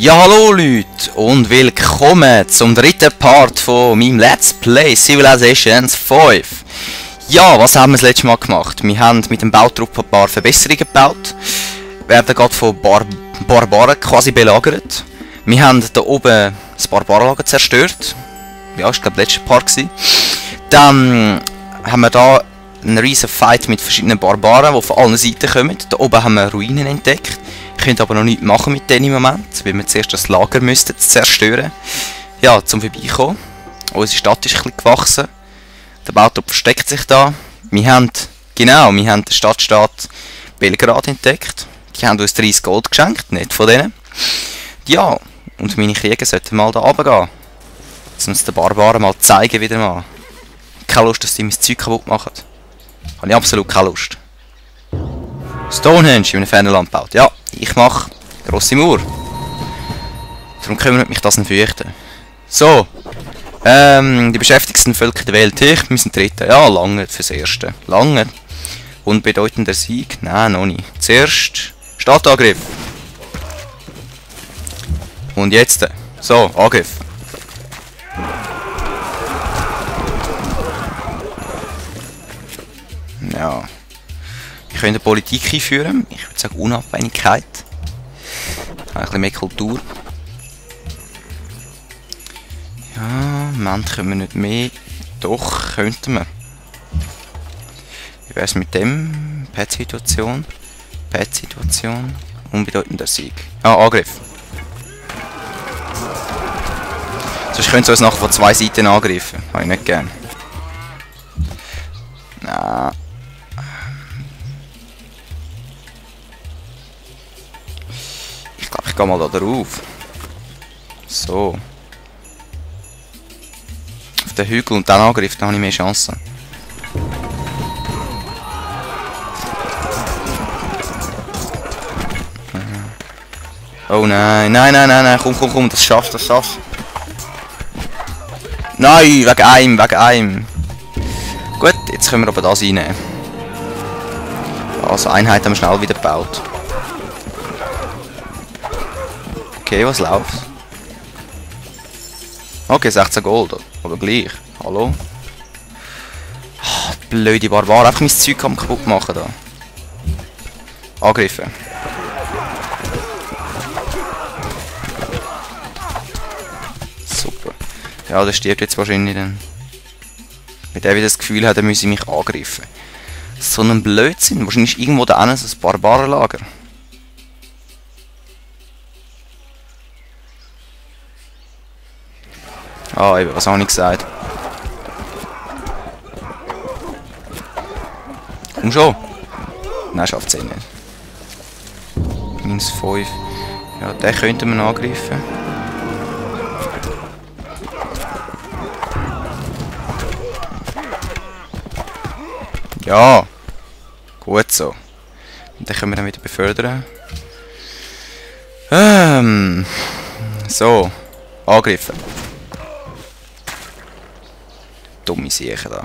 Ja, hallo Leute und willkommen zum dritten Part von meinem Let's Play Civilization 5. Ja, was haben wir das letzte Mal gemacht? Wir haben mit dem Bautrupp ein paar Verbesserungen gebaut. Wir werden gerade von Barbaren quasi belagert. Wir haben da oben das Barbarenlager zerstört. Ja, das war glaube ich der letzte Part gewesen. Dann haben wir da einen riesen Fight mit verschiedenen Barbaren, die von allen Seiten kommen. Da oben haben wir Ruinen entdeckt. Wir können aber noch nichts machen mit denen im Moment, weil wir zuerst das Lager müssten zerstören. Ja, zum Vorbeikommen. Unsere Stadt ist ein bisschen gewachsen. Der Bautrupp versteckt sich da. Wir haben den Stadtstaat Belgrad entdeckt. Die haben uns 30 Gold geschenkt, nicht von denen. Ja, und meine Krieger sollten mal da runtergehen. Dass uns den Barbaren mal zeigen wieder mal. Keine Lust, dass die mein Zeug kaputt machen. Habe ich absolut keine Lust. Stonehenge in einem fernen Land gebaut. Ja, ich mache grosse Mauer. Darum kümmert mich das nicht fürchten. So. Die beschäftigsten Völker der Welt. Wir sind Dritte. Ja, lange fürs Erste. Lange. Unbedeutender Sieg? Nein, noch nicht. Zuerst Stadtangriff. Und jetzt. So, Angriff. Ja. Wir können Politik einführen. Ich würde sagen Unabhängigkeit. Ein bisschen mehr Kultur. Ja, im Moment können wir nicht mehr. Doch, könnten wir. Wie wäre es mit dem? Pet-Situation. Pet-Situation. Unbedeutender Sieg. Ah, Angriff. Sonst können sie uns nachher von zwei Seiten angreifen. Habe ich nicht gern. Nein. Ich gehe mal da drauf. So. Auf den Hügel und dann Angriff, dann habe ich mehr Chancen. Oh nein, nein, komm, das schaffst. Nein, wegen einem. Gut, jetzt können wir aber das reinnehmen. Also Einheit haben wir schnell wieder gebaut. Okay, was läuft? Okay, 16 Gold, aber gleich. Hallo? Oh, blöde Barbaren, einfach mein Zeug kaputt machen da. Angriffen. Super. Ja, der stirbt jetzt wahrscheinlich dann. Wenn der wieder das Gefühl hat, er müsse mich angreifen. So ein Blödsinn. Wahrscheinlich ist irgendwo da ein Barbarenlager. Ah, eben, was habe ich gesagt? Komm schon! Nein, schafft es eh nicht. -5. Ja, den könnten wir angreifen. Ja! Gut so. Und den können wir dann wieder befördern. So. Angriffen. Dumme Siechen da.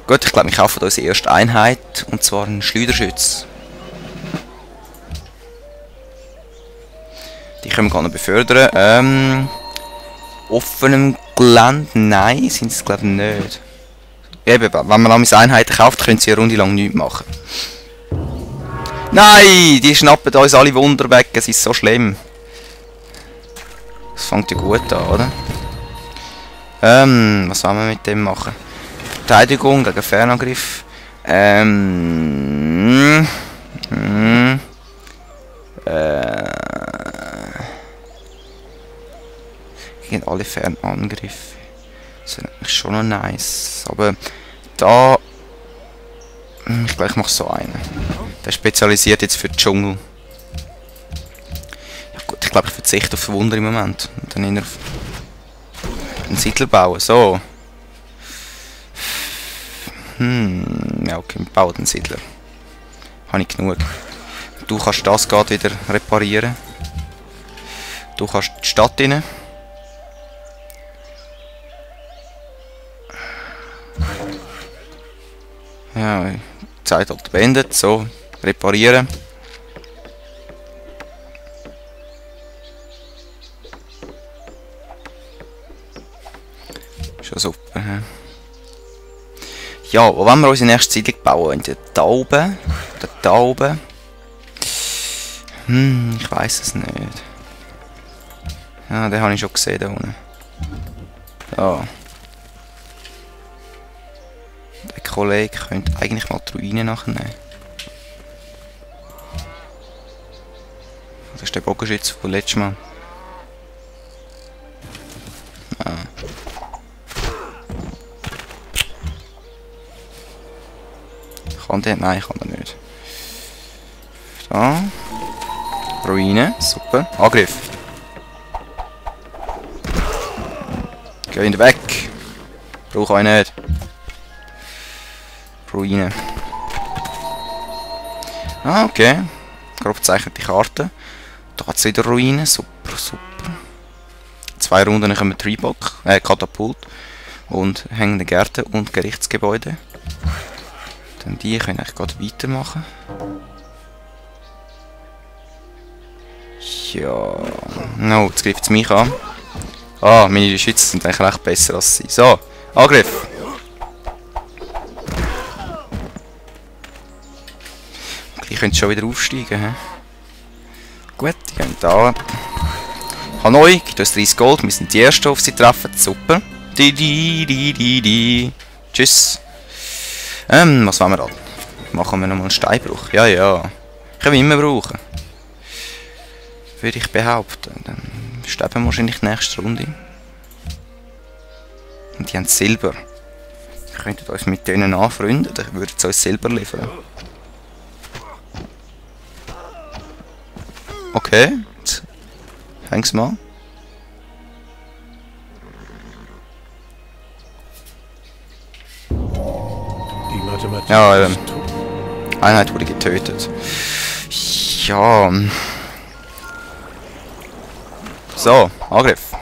Gut, ich glaube, wir kaufen unsere erste Einheit, und zwar einen Schleuderschütz. Die können wir gar nicht befördern. Offenem Gelände? Nein, sind es glaube ich nicht. Eben, wenn man eine Einheit kauft, können sie eine Runde lang nichts machen. Nein, die schnappen uns alle Wunder weg, es ist so schlimm. Das fängt ja gut an, oder? Was sollen wir mit dem machen? Verteidigung gegen Fernangriff. Gegen alle Fernangriffe. Das ist eigentlich schon noch nice. Aber da. Ich glaube, ich mache so einen. Der ist spezialisiert jetzt für den Dschungel. Ja gut, ich glaube, ich verzichte auf Wunder im Moment. Und dann eher auf einen Siedler bauen. So. Ja, okay, wir bauen den Siedler. Habe ich genug. Du kannst das gerade wieder reparieren. Du kannst die Stadt rein. Ja, die Zeit hat beendet. So, reparieren. Schon super. He? Ja, wo wollen wir unsere nächste Siedlung bauen? Da oben? Oder da oben? Ich weiß es nicht. Ja, den habe ich schon gesehen da unten. Ja. Der Kollege könnte eigentlich mal die Ruinen nachnehmen. Das ist der Bogenschütze von letztes Mal. Ah. Kann der? Nein, kann er nicht. Da. Ruine, super. Angriff. Geh ihn weg. Brauche ich nicht. Ruine. Ah, okay. Grob gezeichnete Karte. Da hat es wieder Ruinen. Super, super. 2 Runden kommen Triebock, Katapult und hängende Gärten und Gerichtsgebäude. Dann die können eigentlich gerade weitermachen. Ja. No, jetzt greift es mich an. Ah, meine Schützen sind eigentlich recht besser als sie. So, Angriff! Ich könnte schon wieder aufsteigen. He? Gut, die gehen da. Hanoi, gibt uns 30 Gold. Wir sind die Ersten, auf sie treffen. Super. Tschüss. Was wollen wir da? Machen wir nochmal einen Steinbruch? Ja, ja. Können wir immer brauchen. Würde ich behaupten. Dann sterben wir wahrscheinlich die nächste Runde. Und die haben Silber. Wir könnten uns mit denen anfreunden, dann würden sie uns Silber liefern. Okay, jetzt häng's mal. Ja, Einheit wurde getötet. Ja. So, Angriff.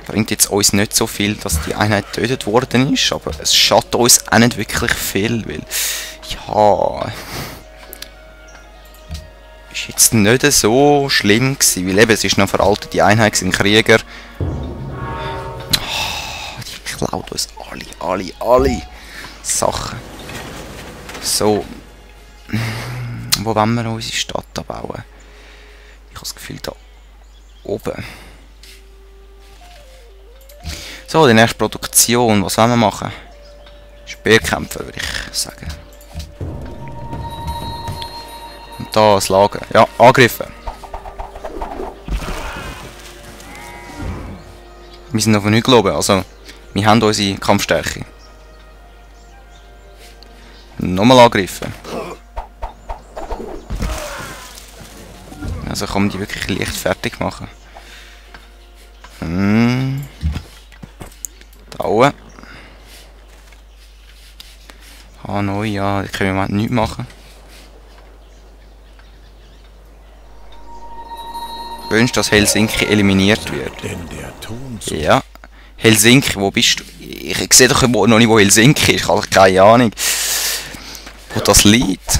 Bringt jetzt uns nicht so viel, dass die Einheit getötet worden ist, aber es schadet uns auch nicht wirklich viel, weil... Ja... Ist jetzt nicht so schlimm gewesen, weil eben, es ist noch veraltete Einheit, sind Krieger. Oh, die klaut uns alle Sachen. So. Wo wollen wir unsere Stadt bauen? Ich habe das Gefühl, da oben. So, die nächste Produktion. Was wollen wir machen? Speerkämpfer, würde ich sagen. Und da das Lager. Ja, angriffen. Wir sind auf den Hügel oben, also wir haben unsere Kampfstärke. Nochmal angreifen. Also kann man die wirklich leicht fertig machen. Da oben. Hanoi, ja, da können wir nichts machen. Ich wünsche, dass Helsinki eliminiert wird. Ja. Helsinki, wo bist du? Ich sehe doch noch nicht, wo Helsinki ist. Ich habe keine Ahnung, wo das liegt.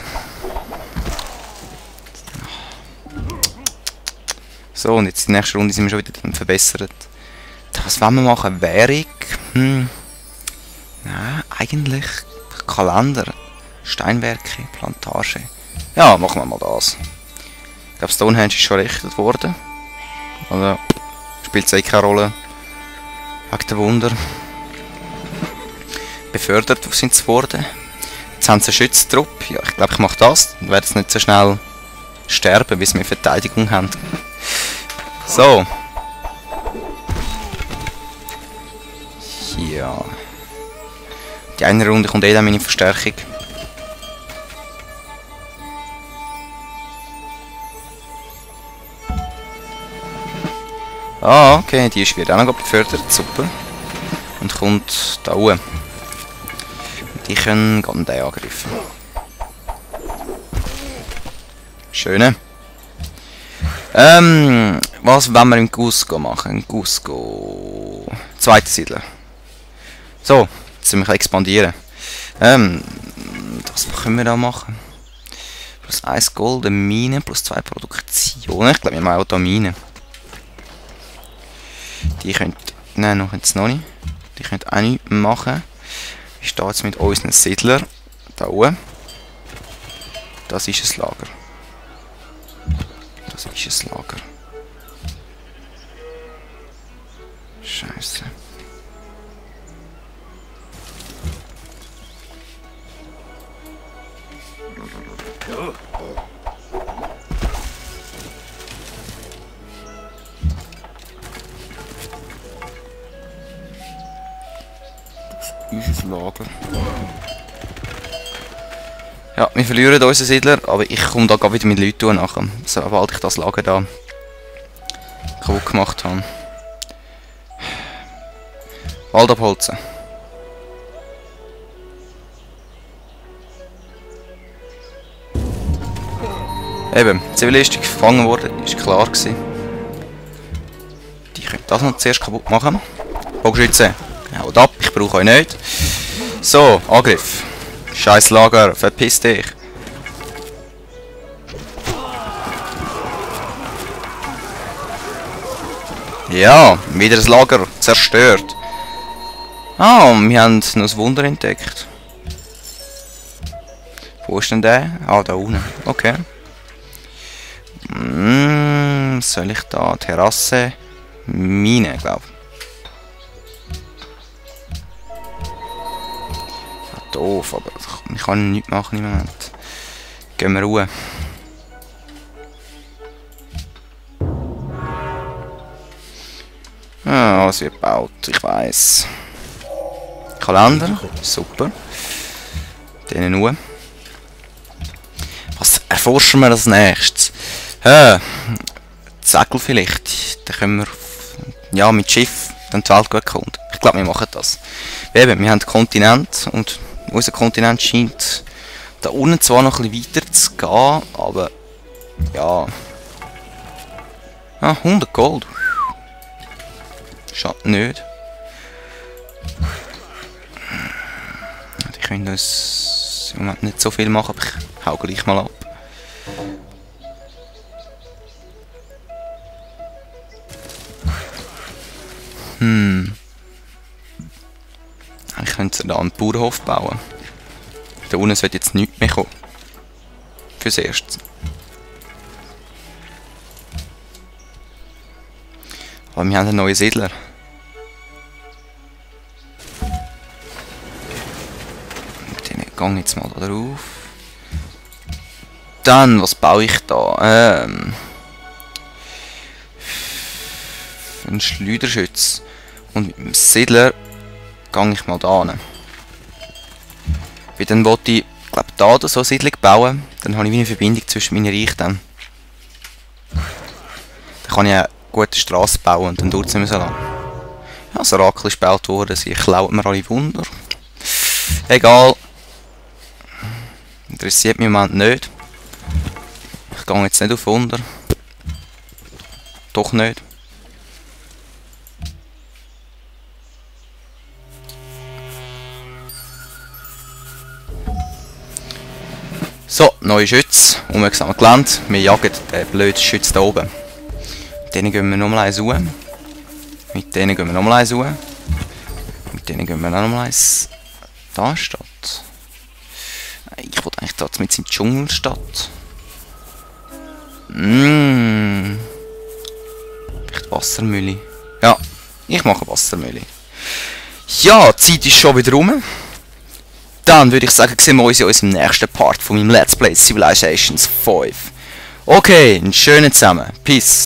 So, und jetzt in der nächsten Runde sind wir schon wieder verbessert. Was wollen wir machen? Währung? Nein, eigentlich Kalender. Steinwerke, Plantage. Ja, machen wir mal das. Ich glaube, Stonehenge ist schon errichtet worden. Also, spielt es keine Rolle. Wegen der Wunder. Befördert sind sie worden. Jetzt haben sie einen Schütztrupp. Ja, ich glaube, ich mache das. Dann werden sie nicht so schnell sterben, bis wir Verteidigung haben. So. Ja. Die eine Runde kommt dann meine Verstärkung. Ah, okay, die wird auch noch befördert, super. Und kommt da oben. Die können den angreifen. Schöne. Was wollen wir im Cusco machen? In Cusco. Zweiter Siedler. So, jetzt müssen wir expandieren. Was können wir da machen? Plus 1 Gold, eine Mine, plus 2 Produktionen. Ich glaube, wir machen auch da Mine. Die könnt Nein, noch jetzt noch nicht. Die können auch nichts machen. Wie steht es mit unseren Siedlern? Da oben. Das ist ein Lager. Das ist ein Lager. Scheiße. Das ist ein Lager. Ja, wir verlieren unseren Siedler, aber ich komme da gerade wieder mit Leuten nachher, sobald ich das Lager da kaputt gemacht habe. Wald abholzen. Eben, Zivilisten gefangen worden, ist klar gewesen. Die können das noch zuerst kaputt machen. Bogenschütze, haut ab, ich brauche euch nicht. So, Angriff. Scheiß Lager, verpiss dich. Ja, wieder das Lager zerstört. Ah, wir haben noch ein Wunder entdeckt. Wo ist denn der? Ah, da unten. Okay. Soll ich da Terrasse? Mine, glaube ich. Doof, aber ich kann nichts machen im Moment. Gehen wir Ruhe. Ah, es wird gebaut, ich weiss. Kalender, super. Denen Ruhe. Was erforschen wir als nächstes? Segel vielleicht. Dann können wir ja, mit Schiff dann die Welt gut erkunden. Ich glaube, wir machen das. Eben, wir haben den Kontinent und unser Kontinent scheint da unten zwar noch ein bisschen weiter zu gehen, aber ja. Ah, 100 Gold. Schade nicht. Die können uns im Moment nicht so viel machen, aber ich hau gleich mal ab. Ich könnte da einen Bauernhof bauen. Da unten sollte jetzt nichts mehr kommen. Fürs Erste. Aber wir haben einen neuen Siedler. Den gehe ich jetzt mal da drauf. Dann, was baue ich da? Ein Schleuderschütz. Und mit dem Siedler gehe ich mal da hin. Weil dann wollte ich, glaube da so eine Siedlung bauen. Dann habe ich wie eine Verbindung zwischen meinen Reichen. Dann kann ich eine gute Straße bauen und dann dauert es nicht mehr so lange. Ja, das Orakel ist gebaut worden, sie klauen mir alle Wunder. Egal. Interessiert mich im Moment nicht. Ich gehe jetzt nicht auf Wunder. Doch nicht. So, neue Schütze, unwirksam Gelände. Wir jagen den blöden Schütz da oben. Mit denen gehen wir nochmal eins suchen. Mit denen gehen wir nochmal eins suchen. Mit denen gehen wir nochmal eins. Da steht. Ich wollte eigentlich dort mit seinem Dschungelstadt. Vielleicht Wassermühle. Ja, ich mache Wassermühle. Ja, die Zeit ist schon wieder rum. Dann würde ich sagen, sehen wir uns in unserem nächsten Part von meinem Let's Play Civilization 5. Okay, einen schönen zusammen. Peace.